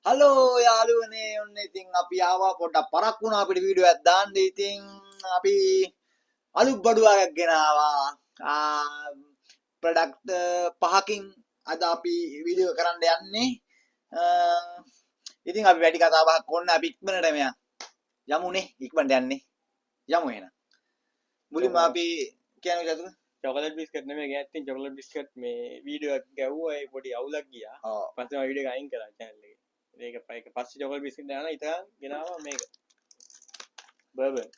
Hello යාළුවනේ, ඔන්න ඉතින් අපි ආවා. පොඩ්ඩක් පරක් වුණා අපිට වීඩියෝ එකක් දාන්න. ඉතින් අපි අලුත් බඩු වර්ගයක් ගෙනාවා. ප්‍රොඩක්ට් පහකින් අද අපි වීඩියෝ කරන්න යන්නේ. ඉතින් අපි වැඩි කතා බහක් ඕනේ, අපි ඉක්මනට මෙයා යමුනේ, ඉක්මනට යන්නේ. යමු එහෙනම්. මුලින්ම අපි කියන්නේ චතුර චොකලට් බිස්කට් නෙමෙයි ගෑත්තේ, චොකලට් බිස්කට් මේ වීඩියෝ එකක් ගැව්වා, ඒ පොඩි අවුලක් ගියා. පස්සේ මම වීඩියෝ එක අයින් කරා චැනල් එකේ. ඒක ඒක පස්සේ චොකලට් බිස්කට් දානවා, ඉතින් ගෙනාවා මේක. බර්බන්.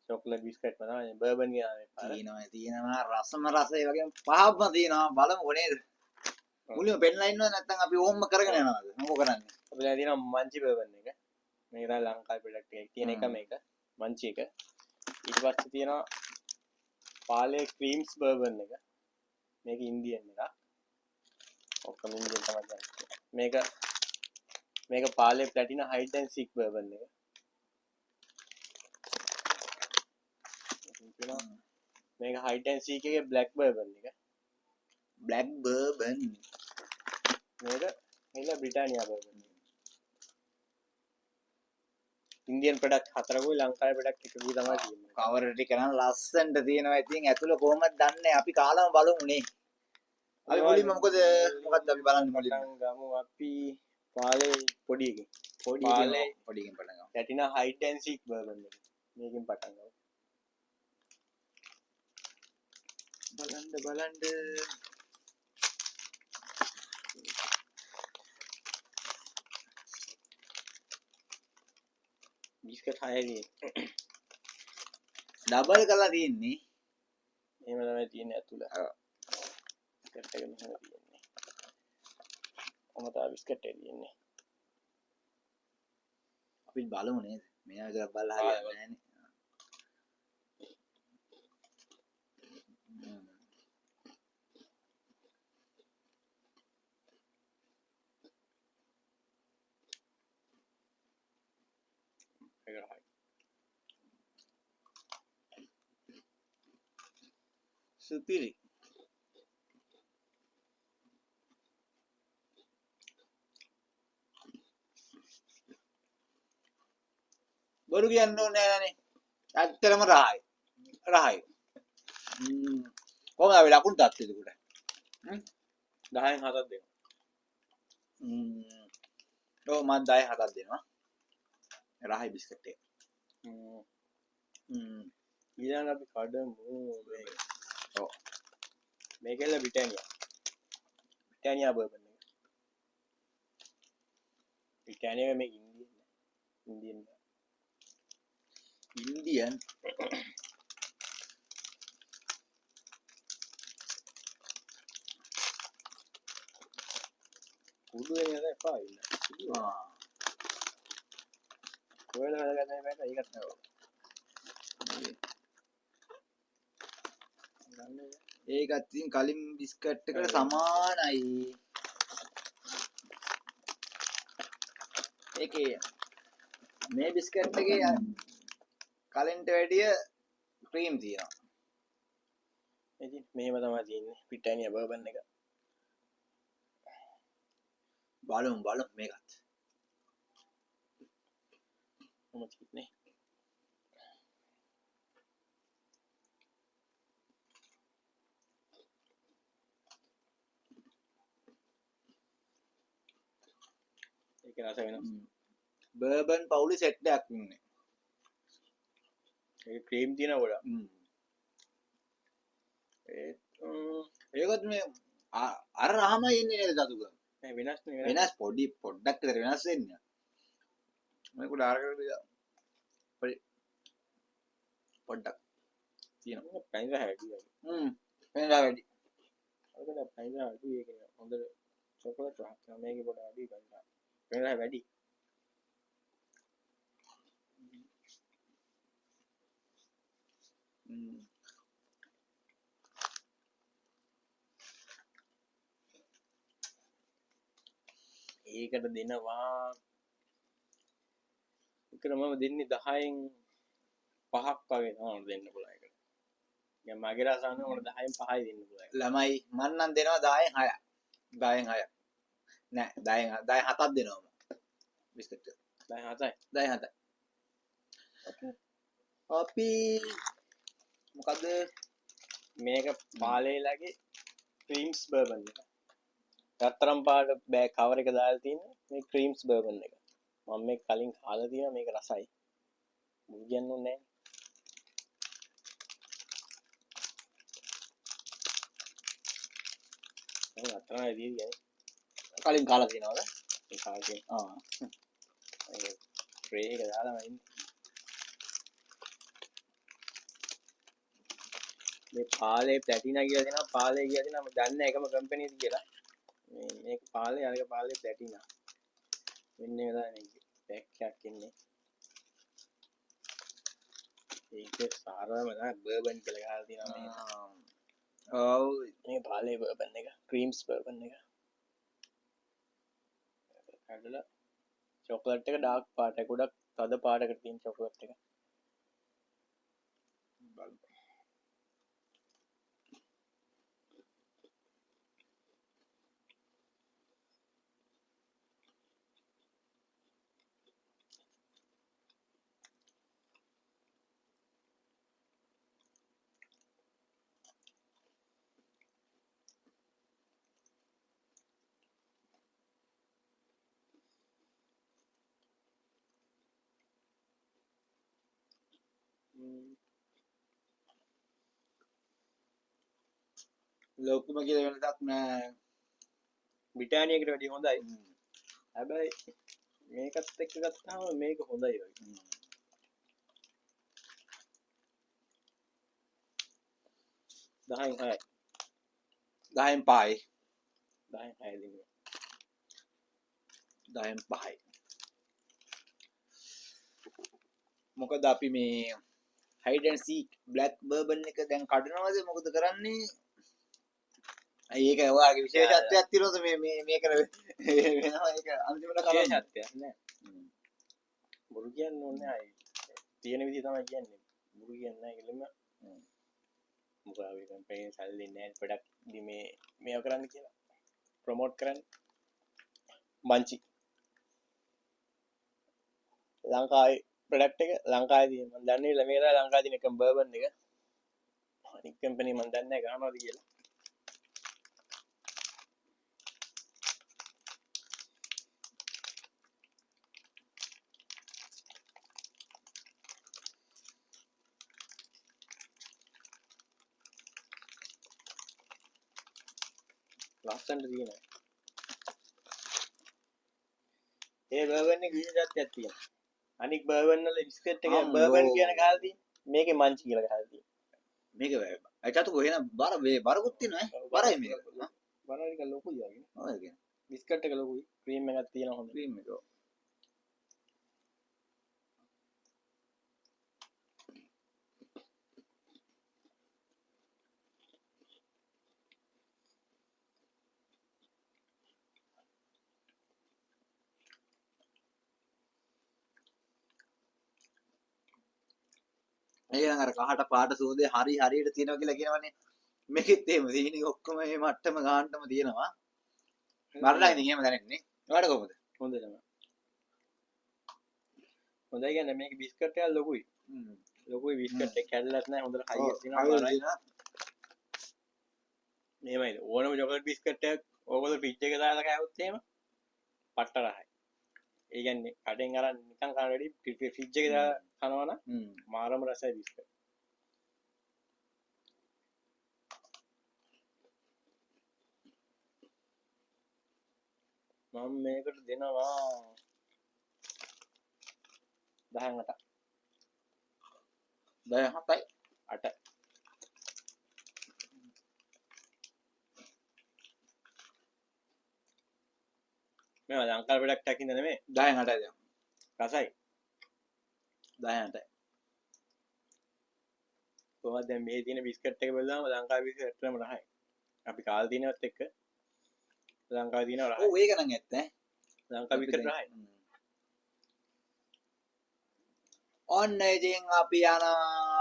චොකලට් බිස්කට් තමයි බර්බන් ගෙනාවේ පාර. තියෙනවා තියෙනවා රසම රස, ඒ වගේම පහක්ම තියෙනවා. බලමුකෝ නේද? මුලින්ම පෙන්ලා ඉන්නවද නැත්නම් අපි ඕම්ම කරගෙන යනවද? මොකෝ කරන්නේ? අපි දැන් තියෙනවා මංචි බර්බන් එක. මේක තමයි ලංකාවේ ප්‍රොඩක්ට් එකක් තියෙන එක මේක. මංචි එක. ඊට පස්සේ තියෙනවා පාලේ ක්‍රීම්ස් බර්බන් එක. මේක ඉන්දියන් එකක්. ඔක්කොම ඉන්දියන් තමයි දැන්. මේක මේක පාලේ ප්ලැටිනා හයිඩ් ඇන්ඩ් සීක් බර්බන් එක. මේක හයිඩ් ඇන්ඩ් සීක් එකේ බ්ලැක් බර්බන් එක. බ්ලැක් බර්බන්. මේක මේක බ්‍රිටානියා බර්බන් එක. ඉන්දියන් ප්‍රොඩක්ට් හතරකුයි ලංකාවේ ප්‍රොඩක්ට් එකකුයි තමයි තියෙන්නේ. කවර් ටික නම් ලස්සනට තියෙනවා. ඉතින් ඇතුළ කොහොමද දන්නේ? අපි කාලම බලමු නේ. අපි මුලින්ම මොකද මොකද්ද අපි බලන්නේ මුලින්ම? පටන් ගමු අපි පාලේ පොඩි එකෙන්. පොඩි එකෙන්, පොඩි එකෙන් පටන් ගමු. ප්ලැටිනා හයිඩ් ඇන්ඩ් සීක් බර්බන් එක. මේකෙන් පටන් ගමු. බලන්න බලන්න. බිස්කට් හයයි තියෙන්නේ. ඩබල් කරලා තියෙන්නේ. එහෙම තමයි තියෙන්නේ ඇතුළ. බිස්කට් එක මෙහෙම තියෙන්නේ. ඔහම තමයි බිස්කට් එක තියෙන්නේ. අපි බලමු නේද? මෙයා විතරක් බලලා හරියන්නේ නෑනේ. සුපිරි. බොරු කියන්න ඕනේ නෑනේ. ඇත්තටම රහයි. රහයි. කොහොමද අපි ලකුණු තත්ත්වය එතකොට? 10න් 7ක් දෙනවා. ඔව් මම 10න් 7ක් දෙනවා. රහයි බිස්කට් එක. ඊළඟ අපි කඩමු මේ. ඔව්. මේකෙල්ල බ්‍රිටානියා. බ්‍රිටානියා බර්බන් එක. බ්‍රිටානියා මේක ඉන්දියන්. ඉන්දියන්. ඉන්දියන්. කුඩු වෙන එක එපා ඉන්න. කොහෙද හදගන්නේ මේක? ඒකත් නෑ. ඒකත් ඉතින් කලින් බිස්කට් එකට සමානයි. ඒකේ මේ බිස්කට් එකේ කලින්ට වැඩිය ක්‍රීම් තියෙනවා. ඉතින් මෙහෙම තමයි තියෙන්නේ බ්‍රිටානියා බර්බන් එක. බලමු බලමු මේකත්. කොහොමද තියෙන්නේ? ඒක රස වෙනස්. බර්බන් පවුලේ සෙට් එකක් ඉන්නේ. ඒක ක්‍රීම් තියෙන ගොඩක්. ඒත් ඒකත් මේ අර රහමයි එන්නේ නේද දතුක? නෑ වෙනස් නේ, වෙනස් පොඩි පොඩ්ඩක් විතර වෙනස් වෙන්නේ. මේක උඩ අරකට පොඩි පොඩ්ඩක් තියෙනවා. පැණි රහ වැඩි වගේ. පැණි රහ වැඩි. අරකට පැණි රහ අඩුයි, ඒක නේ. හොඳට චොකලට් රහක් තියෙනවා. මේකේ පොඩ අඩුයි පැණි රහ. පැණි රහ වැඩි. ඒකට දෙනවා. ඒකට මම දෙන්නේ 10න් 5ක් වගේ තමයි මට දෙන්න පුළුවන් ඒකට. දැන් මගේ රස අනුව මට 10න් 5යි දෙන්න පුළුවන්. ළමයි මං නම් දෙනවා 10න් 6ක්. 10න් 6ක්. නෑ 10න් 7ක් දෙනවා මම. බිස්කට් එක. 10 7යි. 10 7යි. අපි මොකද්ද මේක පාලේලගේ ක්‍රීම්ස් බර්බන් එක. රත්තරන් පාට බෑග් කවර් එක දාලා තියෙන්නේ මේ ක්‍රීම්ස් බර්බන් එක. මම මේක කලින් කාලා තියෙනවා, මේක රසයි. මුල් කියන්න ඕනේ නෑ. මම රත්තරන් ආදී කියන්නේ කලින් කාලා තියෙනවද? ඒ කාලා තියෙනවා. ආ. ඒ ට්‍රේ එක දාලාම ඉන්නේ. මේ පාලේ ප්ලැටිනා කියලා දෙනවා, පාලේ කියලා දෙනවා. මම දන්නේ නැහැ එකම කම්පැනිද කියලා. මේ මේක පාලේ, අරක පාලේ ප්ලැටිනා. මෙන්න මේ තමයි මේක පැක් එකක් ඉන්නේ. ඒක සාරම තමයි බර්බන් කියලා ගහලා තියෙනවා මේක. ඔව්. මේ පාලේ බර්බන් එක, ක්‍රීම්ස් බර්බන් එක. කඩලා චොකලට් එක ඩාර්ක් පාට, ගොඩක් තද පාටකට තියෙන චොකලට් එක. බලමු. ලොකුම කියලා වෙනසක් නෑ. බ්‍රිටානියා එකට වැඩිය හොඳයි. හැබැයි මේකත් එක්ක ගත්තාම මේක හොඳයි වගේ. 10න් 6යි. 10න් 5යි. 10න් 6 දෙන්නේ. 10න් 5යි. මොකද අපි මේ hide and seek black bourbon එක දැන් කඩනවද මොකද කරන්නේ? අයි ඒක ඔයාගේ විශේෂත්වයක් තියෙනවද මේ මේ මේක වෙනවා ඒක අන්තිමට කරන්න විශේෂත්වයක් නෑ. බොරු කියන්න ඕනේ නෑ. තියෙන විදිහ තමයි කියන්නේ. බොරු කියන්නේ නෑ කෙලින්ම. මොකද අපි කම්පැනි සල්ලි දෙන්නේ නෑ ප්‍රොඩක්ට් මේ මේව කරන්න කියලා. ප්‍රොමෝට් කරන්න. මංචි. ලංකාවේ ප්‍රොඩක්ට් එක ලංකාවේ තියෙන. මං දන්නේ නෑ මේක තමයි ලංකාවේ තියෙන එකම බර්බන් එක. අනිත් කම්පැනි මං දන්නේ නෑ ගහනවද කියලා. ලස්සනට තියෙනවා. ඒ බර්බන් එක විශේෂත්වයක් තියෙනවා. අනික් බර්බන් වල බිස්කට් එක බර්බන් කියන ගහලා තියෙන්නේ. මේකේ මංචි කියලා ගහලා තියෙන්නේ. මේක ඒ චතු කොහෙන බර මේ බරකුත් තියෙනවා ඈ. බරයි මේක. බර ටික ලොකුයි වගේ. ඔව් ඒක. බිස්කට් එක ලොකුයි. ක්‍රීම් එකක් තියෙනවා හොඳ. ක්‍රීම් එක. ඒ නම් අර කහට පාට සුවඳේ හරි හරියට තියෙනවා කියලා කියනවනේ. මේකෙත් එහෙම සීනි ඔක්කොම මේ මට්ටම ගන්නටම තියෙනවා. මරලා ඉතින් එහෙම දැනෙන්නේ. ඔයාලට කොහොමද? හොඳ තමයි. හොඳයි කියන්නේ මේක බිස්කට් එකක් ලොකුයි. ලොකුයි බිස්කට් එක කැඩලත් නැහැ, හොඳට හයියක් තියෙනවා. මෙහෙමයි ඕනම චොකලට් බිස්කට් එකක් ඕගොල්ලෝ ෆ්‍රිජ් එකේ දාලා කෑවොත් එහෙම පට්ට රහයි. ඒ කියන්නේ කඩෙන් අරන් නිකන් කන වැඩි ෆ්‍රිජ් එකේ දාලා කනවා නම් මාරම රසයි බිස්කට්. මම මේකට දෙනවා 10න් 8ක්. 10න් 7යි 8. මේවා ලංකාවේ ප්‍රොඩක්ට් එකක් හින්දා නෙමෙයි. 10න් 8යි දැන්. රසයි. 10න් 8යි. කොහොමද දැන් මේ තියෙන බිස්කට් එක බැලුවාම ලංකාවේ බිස්කට් ඇත්තටම රහයි. අපි කාලා තියෙනවත් එක්ක ලංකාවේ තියෙනව රහයි. ඔව් ඒක නම් ඇත්ත ඈ. ලංකාවේ බිස්කට් රහයි. ඔන්න ඉතින් අපි යන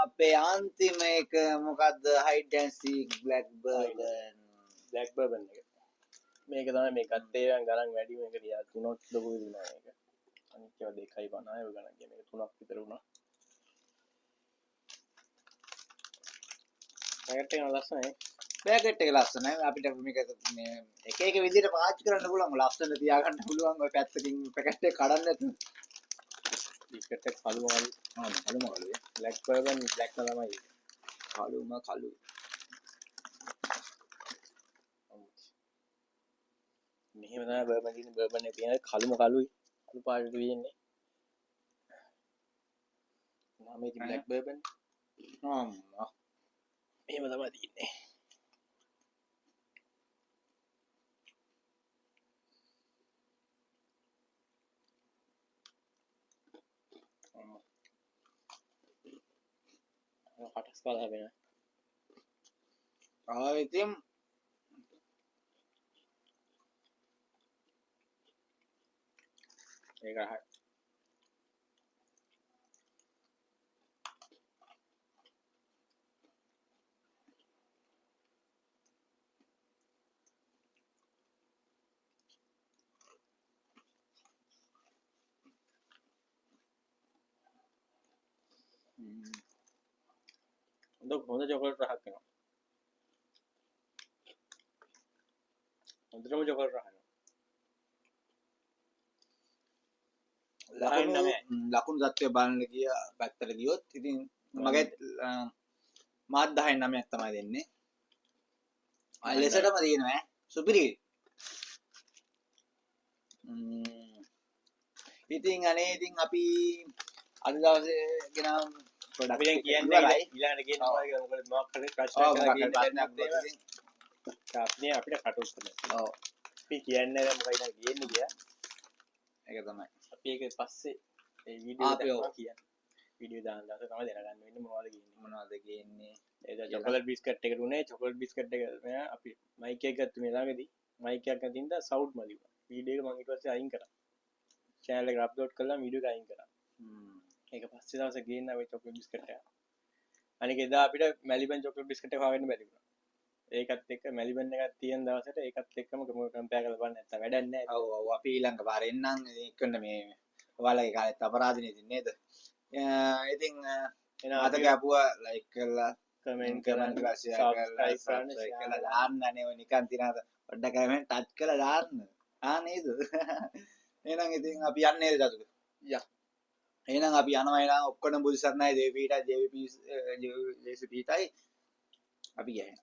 අපේ අන්තිම එක මොකද්ද? Hide and seek black bourbon. Black bourbon එක. මේක තමයි මේ ගත්තේ නම් ගණන් වැඩි, මේක ටිකක් තුනක් ලොකු වෙනවා මේක. අනිත් ඒවා 2.50 ඔය ගණන් ගියා. මේක 3ක් විතර වුණා. පැකට් එක ලස්සනයි. පැකට් එක ලස්සනයි. අපිට මේක මේ එක එක විදිහට පාවිච්චි කරන්න පුළුවන්. ලස්සන තියාගන්න පුළුවන්. ඔය පැත්තකින් පැකට් එක කඩන්න නැතුව. බිස්කට් එක කළුම කළු. ආ කළුම කළුයි. බ්ලැක් බර්බන් බ්ලැක් තමයි. කළුම කළු. මෙහෙම තමයි බර්බන් තියෙන්නේ. බර්බන් එක තියෙන කළුම කළුයි. කළු පාටට තියෙන්නේ. නම ඉතින් බ්ලැක් බර්බන්. ආ එහෙම තමයි තියෙන්නේ. කටස් කාලා හැබෙනවා. ආ ඉතින් ඒක රහයි. හොඳ චොකලට් රහක් එනවා. හොඳටම චොකලට් රහ එනවා. ලකුණු තත්ත්වය බලන්න ගිය පැත්තට ගියොත් ඉතින් මගේ මාත් 10න් 9ක් තමයි දෙන්නේ. ආ ලෙසටම තියෙනවා ඈ සුපිරි. ඉතින් අනේ ඉතින් අපි අද දවසේ ගෙනාව අපි දැන් කියන්නේ ඊළඟට කියන්නේ මොකද කියලා. මොකද මොකක් හරි ප්‍රශ්නයක් අපි අපිට කට උත්තර නෑ. ඔව්. අපි කියන්නේ දැන් මොකයි දැන් කියන්නේ කියලා. ඒක තමයි. අපි ඒක පස්සේ ඒ වීඩියෝ එක දැක්කම කියන්නේ. වීඩියෝ දාන දවසේ තමයි දැනගන්න වෙන්නේ මොනවද කියන්නේ. මොනවද කියන්නේ. ඒ දැන් චොකලට් බිස්කට් එකට උනේ චොකලට් බිස්කට් එක මෙයා අපි මයික් එකක් ගත්ත මේ ළඟදී මයික් එකක් නැති හින්දා සවුන්ඩ් මදි වුණා. වීඩියෝ එක මං ඊට පස්සේ අයින් කරා. චැනල් එකට අප්ලෝඩ් කළා වීඩියෝ එක අයින් කරා. ඒක පස්සේ දවසේ ගේන්න ආවේ චොකලට් බිස්කට් එක. අනික එදා අපිට මැලිබන් චොකලට් බිස්කට් එක හොයාගන්න බැරි වුණා. ඒකත් එක්ක මැලිබන් එකක් තියෙන දවසට ඒකත් එක්කම කම්පෙයාර් කරලා බලන්න නැත්තම් වැඩක් නෑ. ඔව් ඔව් අපි ඊළඟ පාර එන්නම් එක්කන්න මේ ඔයාලගේ කාලෙත් අපරාධනේ ඉතින් නේද? ඉතින් එහෙනම් මතක අපුවා ලයික් කරලා කමෙන්ට් කරන්න, කරන්න, ෂෙයාර් කරලා, සබ්ස්ක්‍රයිබ් කරන්න, සබ්ස්ක්‍රයිබ් කරලා දාන්න අනේ ඔය නිකන් තියනද පොඩ්ඩක් කමෙන්ට් ටච් කරලා දාන්න. ආ නේද? එහෙනම් ඉතින් අපි යන්නේ නේද චතුක? යා. එහෙනම් අපි යනවා. එහෙනම් ඔක්කොම බුදු සරණයි, දේවි පීඨයි, ජේසු පීඨයි. අපි ගියා.